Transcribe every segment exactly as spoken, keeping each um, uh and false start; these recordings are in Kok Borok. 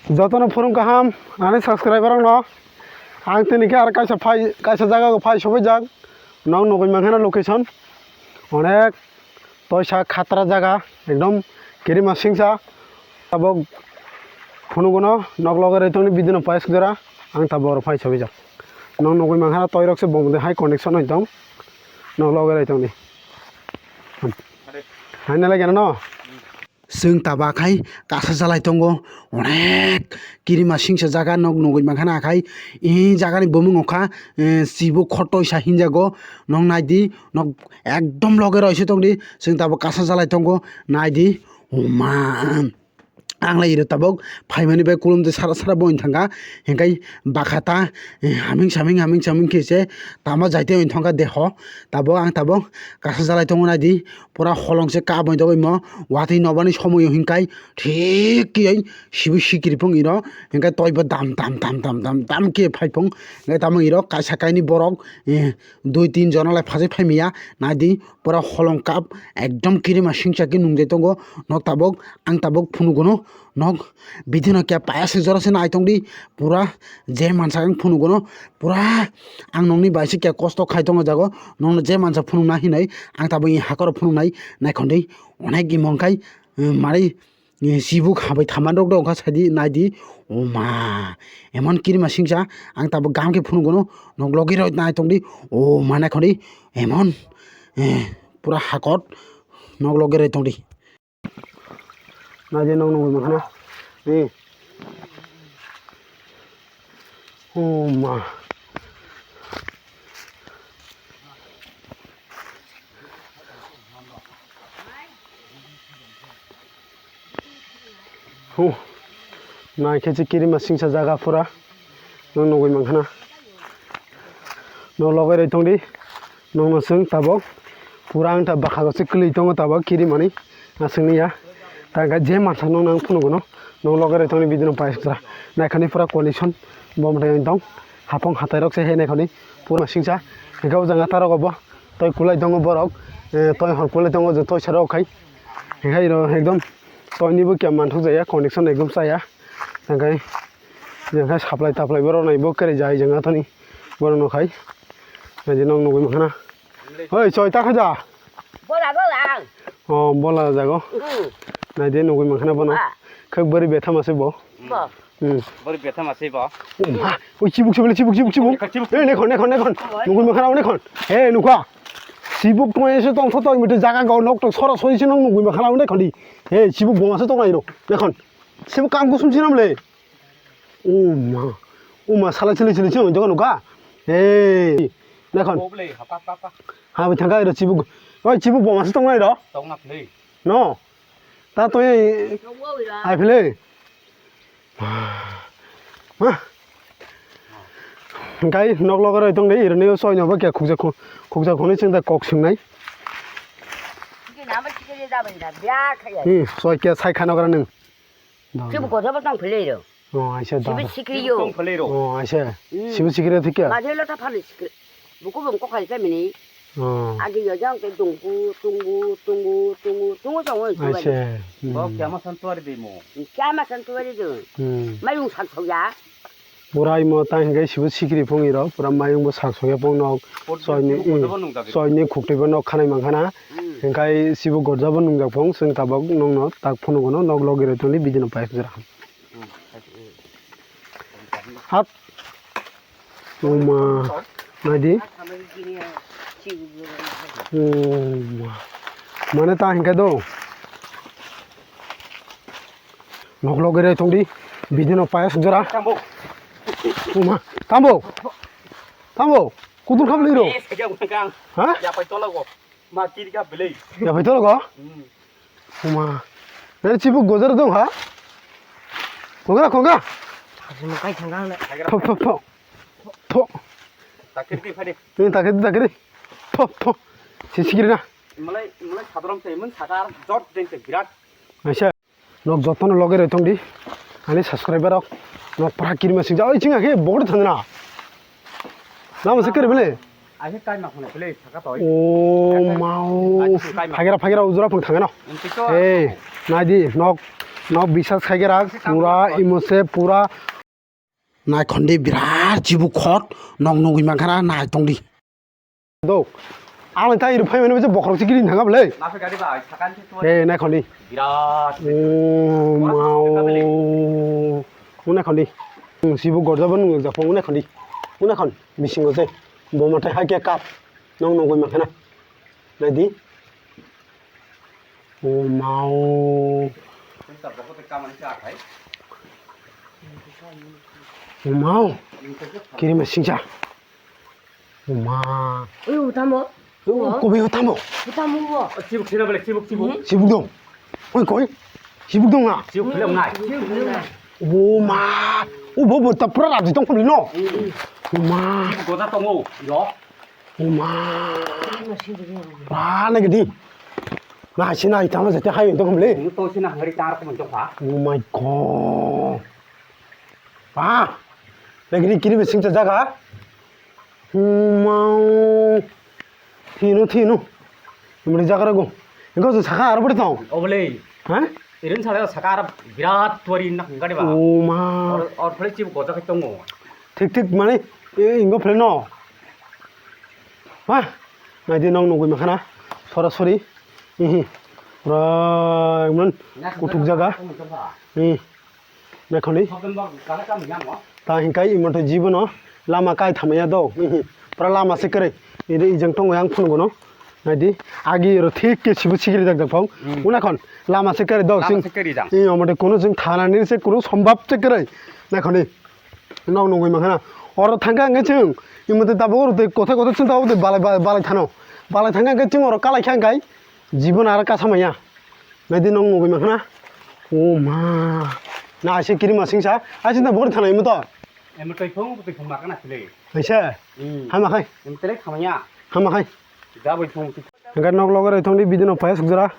Jotono phurung kaham ani subscriber rokno. Ang tini khe ar kaisa phai, kaisa jaga o phai sobaijak. Nong nugwi mankha na location. Onek toisa khatra jaga, ekdom kirima singsa. Tabok phunugo no nok loge rwi tongni bidino pais jora. Ang tabok oro phai sobaijak. Nong nugwi mankha na toirok se bomdwi hai connection oi tong. Nok loge rwi tongni. Hai na lagi no. Chwng tabuk khai kasa jalai tongo, onek kirima singsa jaga nok nugwi mankha na khai. I jagani bumung wngkha, eh, Chibu Khottoisa hinjago, nok naidi, nok ekdom loge roi se tongdi, chwng tabuk kasa jalai tongo, naidi, oman. Ang lai iro tabuk phaimani bai kulum tei sara sara bo wng thangkha, hinkhai bakha ta, eh, haming saming, haming saming khe se tama jaite wng thangkha deho, tabuk ang tabuk kasa jalai tongo naidi. Pura holong se kap bai tongwi mo, watwi nobani somoi o hinkhai thik khe sibu sikiri phung iro, hinkhai toibo dam dam dam dam dam dam khe phai phung, hinkhai tamo iro kaisa kainwi borok, eh, dui tin jona lai phajai phai maya, naidi pura holong kap ekdom kirima singsa khe nungjai tongo, nok tabuk ang tabuk phunugo no. Nok bidino khe payasni jora se nai tongdi, pura je mansa ang phunugo no, pura ang nokni bai se khe kosto khai tongo jago, nokno je mansa phunukna hinwi ang tabuk i hakoro phunuknai naikhondi onek imong khai, eh, mari, eh, Chibu kha bai thaman rok do wngkha saidi naidi, o ma, emon kirima singsa ang tabuk gam khe phunugo no, nok logi roi nai tongdi, o ma naikhondi emon, eh, pura hakot nok logi roi tongdi. Naidi nong nugwi mankha na. Ni. Oh ma. Huh. Naikhe se kirima singsa jaga pura. Nong nugwi mankha na. Nok loge roi tongdi. Nokno chwng tabuk pura wngkha bakhago se kwlwi tongo tabuk kirimani aswkni ya. Ta hwnkhe je mansa nokno ang phunugo no, nok loge roi tongni bidino pais kra. Naikhani pura condition bo mwtai tong. Hapong hatai rok se hai naikhani pura singsa. Hwnkhe o jaga tarok bo toi kulai tongo borok. Eh, toi hor kulai tongo je toi sarok khai. Hwnkhe iro ekdom toini bo khe manthok jaya condition ekdom chaya. Hwnkhe, hwnkhe supply taplai borok nai bo kwrwi jai jeng atoni borok no khai. Naidi nong nugwi mankha na. Oi, choi ta khaja. Bola, bola. Oh, bola jago. Hmm. Naidi nugwi mankha na bono. Ah. Khak bari betha mase bo. Bo. Hmm. Bari betha mase bo. Oh, ma. Oi, chibuk, chibuk, chibuk, chibuk, chibuk. Chibuk, chibuk. Eh, nekhon, nekhon, nekhon. Nugwi mankha na nekhon. Eh, nukha. Chibuk tong ese tong tho tong mite jaga go nok tong sora sori se nong nugwi mankha na nekhon di. Eh, chibuk boma se tong nai ro. Nekhon. Chibuk kam kusum sinam le. Uma, uma, sala chili chili chili joga nuka. Hey, nakhon. Oble, hapa, hapa. Ha, bai thangka iro chibuk. Oi, chibuk boma se tongnai ro. Tongna philei. No. Ta to ei. Ai philei. Ma. Gai nok logo roi tong dei, iro ne soi no ba kya khukja khu-, khukja khuni ching da kok singnai. Hi, soi kya sai khano gara nung. Chibu gojabo tong philei ro. Oh, aisa da. Chibu sikri yo. Tong philei ro. Oh, aisa. Hmm. Chibu sikri thik ya? Baje lo ta phani sikri. Buku bong ko khai ta mini. Oh. Agi yo jang te tungku, tungku, tungku, tungku, tungku jang oi. Aisa. Hmm. Bo kyama santuari de mo. Kyama santuari de. Hmm. Mayung san so ya. Pura imo tang hingke sibo sikiri phung iro, pura mayung bo sak sokya phung nok, soini, soini khukti bo nok khanai mankha na, hingkai sibo gorja bo nungjak phung, chwng tabok nokno tak phunuk no nok logi roi tongdi bidino paiyakjora. Hap. Oma, naidi. Oma. Mane ta hingke do. Nok logi roi tongdi, bidino payas jora. Tambo. Uma, tambo. Tambo, kutung kham liro. Eh, saja bukan kang. Ha? Ya pai tolago. Ma kiri ka belai. Ya pai tolago? Hmm. Uma. Nari chibu gojar dong ha? Konga, konga. Asli makai thangga na. Pho, pho, pho. Pho. Takir di phadi. Ini takir di, takir di. Pho, pho. Sisi kiri na. Mulai, mulai sadrom sai mun sakar jot deng te birat. Aisa. Nok jotono loge roi tongdi. Ani subscriber rok. Nok pura kirima singja. Oi, chinga khe bogor thangna. Lama se kere bele. Ahe kai ma khone bele saka toi. O mau. Ahe kai ma. Phagera, phagera ujura phung thangano. Inti to. Hey, naidi nok. No bisas khai rak pura imo se pura. Nai khondi birat chibu khot nok nugui mankha na nai tongdi. Dok. Ang tai iri phai mani bokhorok chikiri thanga bole. Nafe gari bai sakan ti tuwa. Eh nai khondi. Birat. Oh mau. Nai khondi. Sibu gorja bo nung jak phang nai khondi. Nai khon bisingo se. Bo matai hai khe kap. Nok nugui mankha na. Naidi. O mao. O mao. Kirima singsa. O ma. Ui, utamo. Kobi utamo. Utamo bo. Sibuk sila balik, sibuk, sibuk. Sibuk dong. Oi koi. Sibuk dong na. Sibuk sila ngai. O ma. O bo bo ta pura raji tong khamli no. O ma. Sibuk goda tongo. Yo. Uma. Ba na gidi. Na sina itama jete hai to kumle. Nung to sina hangari tar ko manjok ha. Oh my god. Ba. Na gidi kiri besing ta jaga. Uma. Thino thino. Muli jaga rago. Engko saka aro bari tong. Obole. Ha? Irin sale saka aro birat tuari nak hangari ba. Uma. Or or phale chib goja ke tongo. Thik thik mane e ingo phale no. Ha? Naidi nong nugui makhana. Sora sori. Ihi. Pura ekman kuthuk jaga. Ihi. Nakhoni. Ta hinkai imoto jibono lama kai thamaya do. Ihi. Pura lama se kwrwi. Ide ijang tongo yang phunukgo no. Naidi. Agi ro thik ke sibu sikiri jak jak phong. Unakhon lama se kwrwi do. Lama se kwrwi jang. Ihi omote kuno jeng thanani se kuno sombab se kwrwi. Nakhoni. Nok nugui mankha na. Oro thangkha hwnkhe chwng. Imotwi tabuk oro twi kothai kothai chwng tabuk twi balai balai balai thano. Balai thangkha hwnkhe chwng oro kalai kha hwnkhe jibon aro kasa manya. Naidi nok nugui mankha na. O ma. Na aise kirima singsa. Aise na bori thana imoto. Emo twi phung twi phung makana sile. Aise. Hmm. Hama khai. Emo twi khamaya. Hama khai. Jabai phung twi. Hingke nok loge roi tongdi bidino payas jora.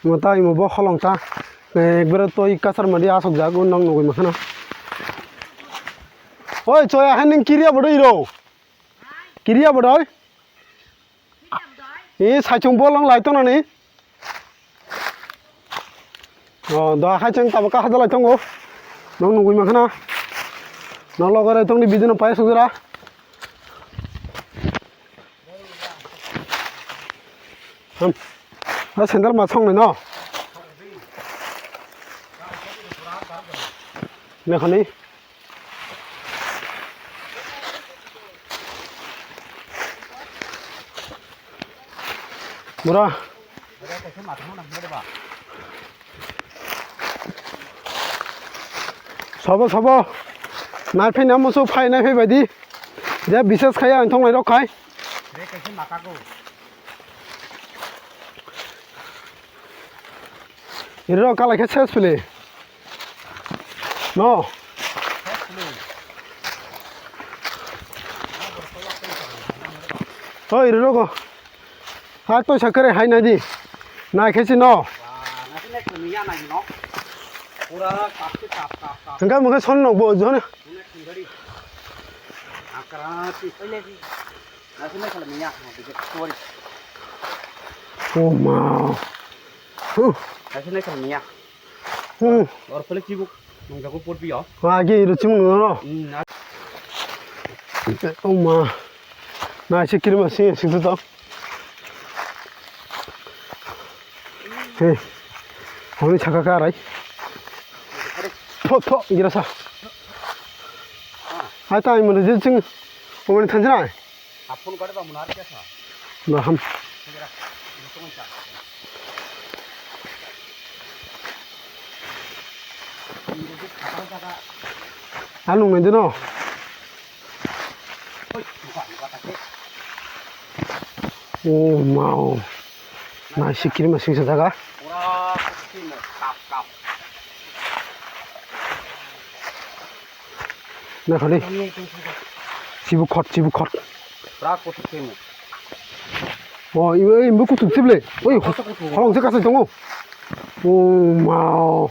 Imo ta imo bo holong ta. Ekbare toi kasar madi asok jak o nok nugui makhana. Oi choya hai ning kiriya bodoi ro. Kiriya bodoi. E saichung bolong lai tonani. O da hai chang tabuk kaha dalai tongo. Nok nugui makhana. Nok loge roi tongdi bidino payas jora. Hmm. A sandal ma song no. Ne khani. Bura. Sobo sobo. Nai phai na musu phai nai phai baidi. Je bisas khaya ang thong lai rok khai. Iro kalai khe ses pili. No. Oi, iro ko. Ha to sakare hai nai di. Nai khe si no. Hingka mungke son no bo jone. Oh ma. Huh. Kaisa naikha manya. Hmm. Or pele chibuk nungjago pot biyo. Wa ge iro chimung no. Hmm, na. Oh ma. Na se kirma se se to. He. Honi chaka ka rai. Tho tho gira sa. Hai tai mo je ching. Omani thanjra. Apun kare ba munar kya sa? Baham. Anung nai dino. Oh mau. Nai sikiri masing sa jaga. Nakhali. Chibu khot, chibu khot. Pura kutuk khe mo. Oh, ibo, ibo kutuk chible. Oi, kutuk, kutuk. Holong se kasai tongo. Oh, mao.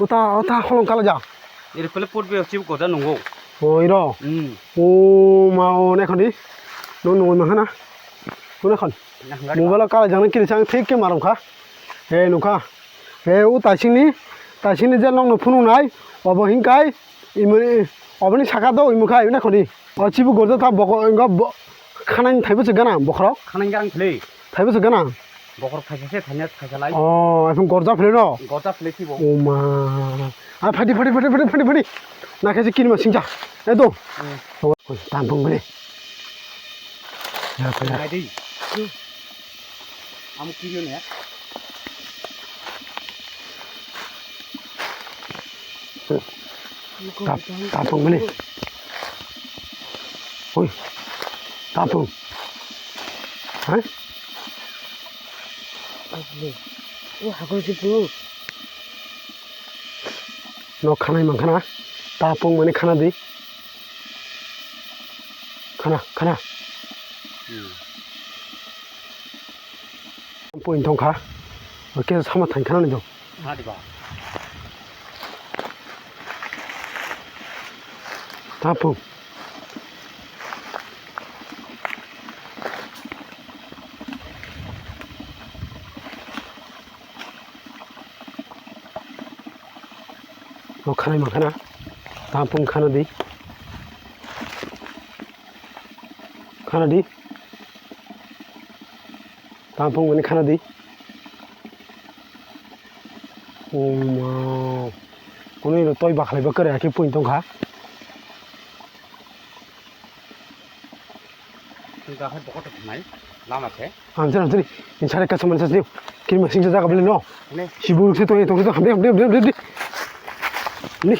Ota, ota holong kala ja. Iri pele put be chibu goda nungo. Oh, iro. Hmm. Oh, mao, nakhali. No, no, mahana. No, nakhon. Mobile kala jang kiri sang thik ke maram kha. He, nukha. He, o taisingni Taisini je nokno phunuknai, obo hinkai, imo, oboni saka do imo khai, na khoni. O chibu gorja ta boko, ingo bo, khanani thaibo se gana, bokhorok. Khanani garang thili. Thaibo se gana. Bokhorok thaisa se, thainya thaisa lai. O, ephang gorja phili no? Gorja phili thibo. O ma. A phadi, phadi, phadi. Na khe se kinma singja. E do. Hmm. Tam pung bele. Ya, ya. Nai di. Amo kiri ne. Tap, tapung beli. Hui. Tapung. Hah? O hakor si pung. No khanai mangkhana. Tapung mani khana di. Khana, khana. Hmm. Poi tong kha. Oke, sama thang khana ni do. Ha di ba. Tapung. O khanai mangkhana. Tapung khana di. Khana di. Tapung mani khana di. O ma. Kunu ino toi bakhlai ba kwrwi akhe pui tong kha. Tungka hai bokol tok nai lama khe. Ang jani, ang jani. Inside kaisa mansa jani. Kini masing jaga beli no. Ne. Sibu rukse to, to, to, hamde, hamde, hamde, hamde. Ni.